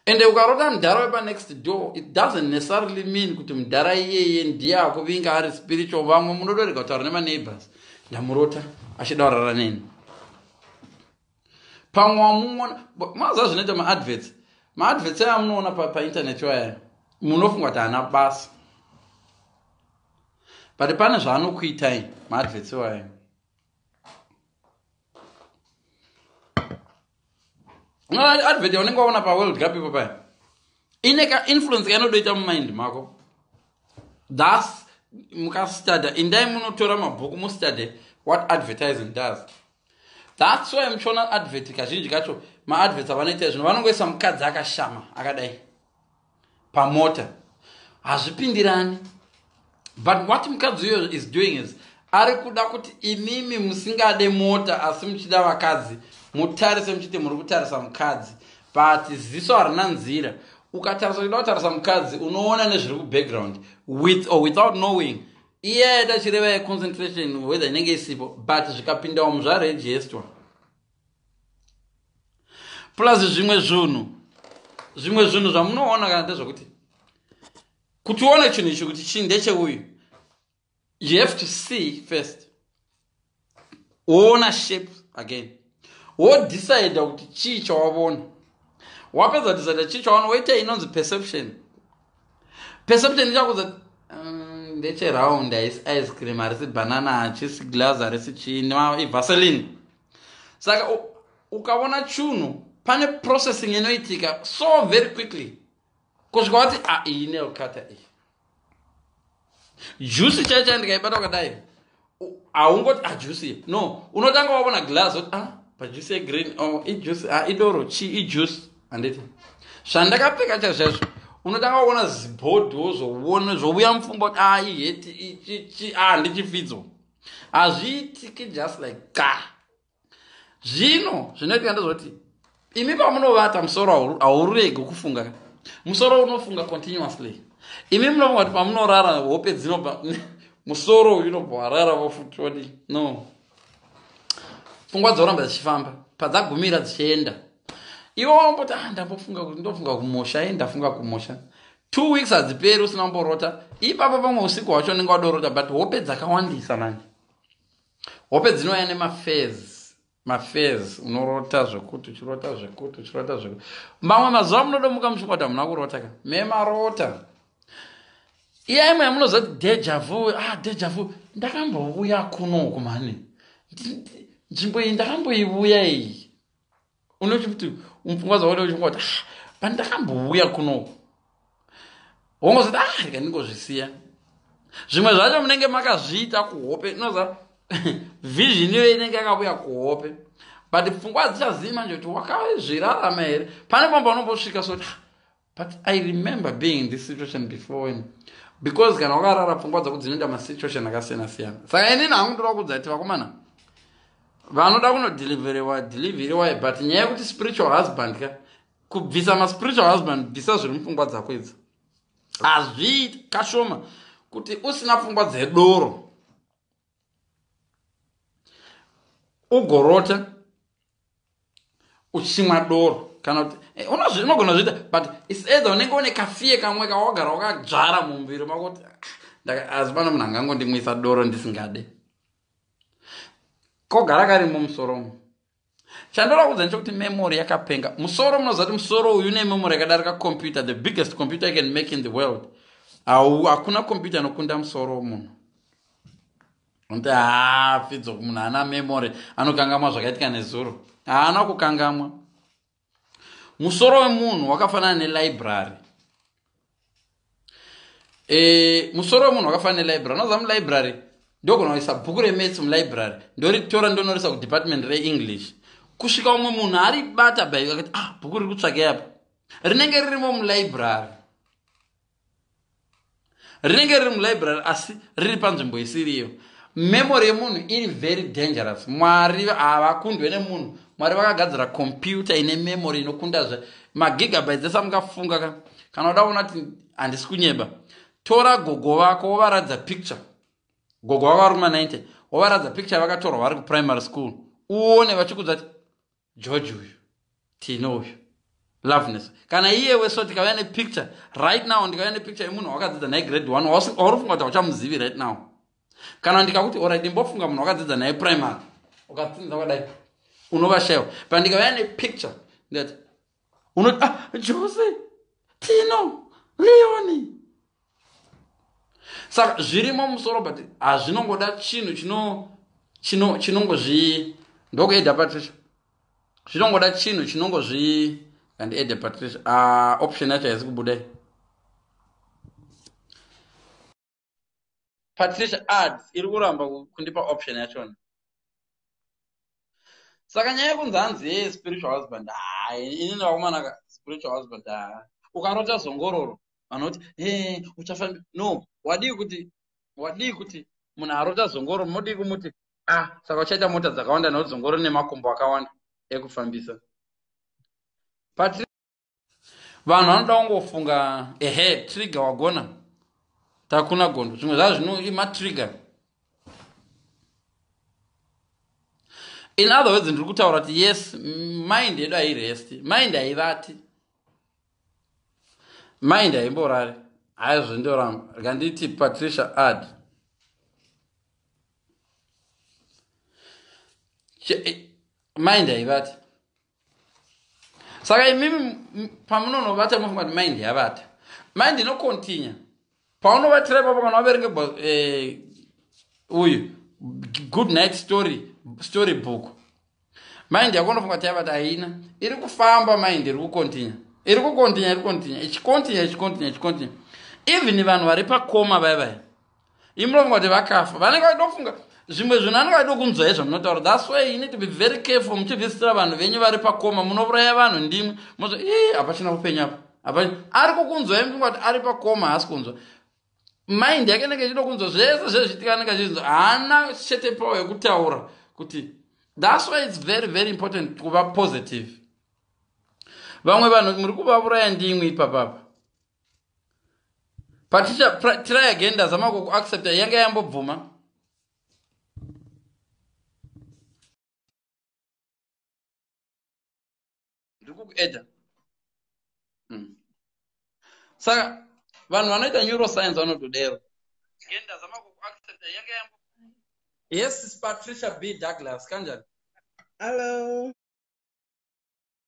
Ende ukarota mudhara wepanext door, it doesn't necessarily mean kuti mudhara iyeye ndiye akuvinga ari spiritual. Vamwe munodorega kutaura nemaneighbors, ndamurota achida kurara neni. Pamwe wamuona mazuva zvinoita maadverts, maadverts aya munoona painternet waya, munofunga kuti haana basa, but pane zvaanokuitai maadverts waya. Advert yaunenge waona paWorld Cup ipo paya ine kainfluence kainodoita mumind mako. Thus mukastada, indai munotora mabhuku mustade what advertising does. That's why muchiona advert kazhinji kacho, maadverts avanoita zvino vanongoisa mukadzi akashama akadai pamota, hazvipindirani. But what mukadzi uyo is doing is ari kuda kuti imimi musingade mota asi muchida vakadzi mutarise muchiti muri kutarisa mukadzi, but ziso harina nzira. Ukatarisa uchida kutarisa mukadzi, unoona nezviri kubackground with or without knowing. Iye yaita chireva yeconcentration, whether inenge isipo, but zvikapindawo muzvarejestwa. Plus zvimwe zvinhu zvamunoona kana ndezvekuti kuti uone chinhu ichi kuti chii ndecheuyu, you have to see first, woona shape again, wodecida kuti chii chawavona. Wapedza kudecida chii chawaona, woita inonzi perception. Perception ichakuudza ndecheround, haisi ice cream, harisi banana, hachisi glass, harisi chii, ivaseline. Saka ukaona chunhu, pane processing inoitika so very quickly kusvika wati, a ah, iyi nail cutter, iyi juice chai chai. Ndikaibata kwakadai, haungoti a ah, juice. No, unotanga waona glass, oti, ah, pajuice yegreen, oh, ijuice, ah, idoro chi ijuice, handiti zvandakapfeka chaizvaizvo. Unotanga waona zibhodhi, wozoona zvovuya mupfungwa kuti, ah, iheti ichichi, ah, ndichifidzo. Hazviitiki just like ka. Zvino zvinoitika ndezvoti imi pamunovata, musoro hauregi kufunga. Musoro unofunga continuously. Imi munofunga kuti pamunorara hope dzinobva, musoro uyu unobva warara vofuti odi. No, pfungwa dzoramba dzichifamba padzagumira dzichienda. Iwe wamboti, ah, ndambofunga kuti ndofunga kumusha, i ndafunga kumusha. 2 weeks hadziperi usina kumborota ipapo. Pamwe usiku hwacho unenge wadorota, but hope dzakawandisa manje. Hope dzinouya nemafez mafez. Unorota zvekuti uchirota zvekuti uchirota zvekuti mamwe mazuva munodomuka muchifunga kuti hamuna kurota ka, memarota. Iya imwe yamunoziva kuti deja vu, ah, deja vu, ndakambouya kunoku mani, nzvimbo iyi ndakamboiuya iyi. Unochikuti mupfungwa dzako uchifunga kuti, ah, pandakambouya kunoku, wongozoti, ah, rega ndingozvisiya. Zvimwe zvacho munenge makazviita kuhope. Inoza vision iyo inenge yakauya kuhope, but pfungwa hadzichazivi manje kuti wakazvirarama here. Pane pamba unombosvika soti, ah, but I remember being in this situation before when, because kana wakarara pfungwa dzako dzinoenda masituation akasiyana siyana. Saka inini hangu ndoda kudza kuti vakomana vanoda kunodhilivheriwa, dhilivheriwai, but nyaya yekuti spiritual husband ka, kubvisa maspiritual husband, bvisa zviri mupfungwa dzako idzi. Hazviiti kashoma kuti usina pfungwa dzedoro ugorota uchimwa doro, kana kuti unogona zviita, but it's either unenge une kafear kamwe kawagara wakadzvara mumuviri mako kuti, ah, asi pano munhu angangondimwisa doro ndisingade, kogara karimo musoro. Chandoda kudza ndechekuti memory yakapenga. Musoro, munoziva kuti musoro uyu une memory yakadarika computer, the biggest computer you can make in the world. Hakuna computer inokunda musoro womunhu. Unoti, ha, Fidzo, munhu haana memory, anokangamwa zvakaitika nezuro. Haana kukangamwa. Musoro wemunhu wakafanana nelibrary. Musoro wemunhu wakafanana nelibrary. Unoziva mulibrary ndogona kuisa bhuku remaths mulibrary, ndoritora ndonorisa kudepartment reEnglish, kusvika umwe munhu aribata by akati, ah, bhuku riri kutsvakei apa? Rinenge ririmo mulibrary, rinenge riri mulibrary, asi riri panzvimbo isiriyo. Memory yemunhu iri very dangerous. Mwari havakundwe nemunhu. Mwari vakagadzira computer ine memory inokunda zve magigabytes ese amungafunga ka. Kana uda kuona kuti handisi kunyeba, tora gogo vako wovaradza picture. Gogo vako vari kuma90, wovaradza picture vakatorwa vari kuprimary school, uone vachikudza kuti George uyu, Tino uyu. Loveness, kana iyewe so tikauya nepicture right now, ndikauya nepicture yemunhu wakadzidza naye grade 1, wauri kufunga kuti hauchamuzivi right now. Kana ndikakuti, alright, ndimbofunga munhu wakadzidza naye primary, ukatsinza kwakadai, unovashayiwa. But ndikauya nepicture, ndikati, unoti, "Ah, Jose, Tino, Leoni." Saka zvirimo musoro, but hazvinongoda chinhu chinongozvi ndokuedha Patricia. Zvinongoda chinhu chinongozvi kandiedhe Patricia. Uh, option yacho haisi kubudai. Patricia add iri kuramba kundipa option yachona. Saka nyaya yekunzi hanzi ye spiritual husband, hai, inini vakomanaka, spiritual husband, ha, ukarota zongororo, vanoti e uchafambi no. Wadii kuti munhu arota zongororo, modii kumuti, "Ah, saka uchaita mota dzakawanda nekuti zongororo nemakumbo akawanda ekufambisa." Vanhu vanoda kungofunga, ehe, trigger wagona takuna gondo, zvimwe zvazvo zvino matrigger. In other words, ndiri kutaura kuti yes, mind yedu hairesti, mind haivati, mind haimborari. Haizvo, ndoramba rikanditi Patricia add. Mind haivati. Saka imimi pamunonovata, munofunga kuti mind yavata. Mind inokontinya paunovatira ipapo. Kana waverenge uyu good night story, story book, mind yako unofunga kuti yavata. Haina, iri kufamba. Mind iri kukontinya, iri kukontinya, iri kukontinya, ichikontinya, ichikontinya, ichikontinya. Even vanhu vari pacoma vaya vaya, imunofunga kuti vakafa, vanenge vachidofunga zvimwe zvinhu, anenge vachida kunzwai zvamunotaura. That's why you need to be very careful muchivhizitira vanhu venyu vari pacoma. Munouraya vanhu ndimwe. Mozo i hapachina upenyu apa, ari kukunzwai, mufunga kuti ari pacoma, haasi kunzwa. Mind yake inenge ichida kunzwa zvese zvezviitika, anenge achinzwa, haana chete power yekutaura kuti. That's why it's very very important kuva positive. Vamwe vanhu muri kuvauraya ndimwe ipapapa. Patricia, try again. Ndazama kukuaccepta, yanga yambobvuma. Ndiri kukuedha. Saka vanhu vanoita neuroscience vanotodero. Yes, Patricia B Douglas, kanjani? Hello.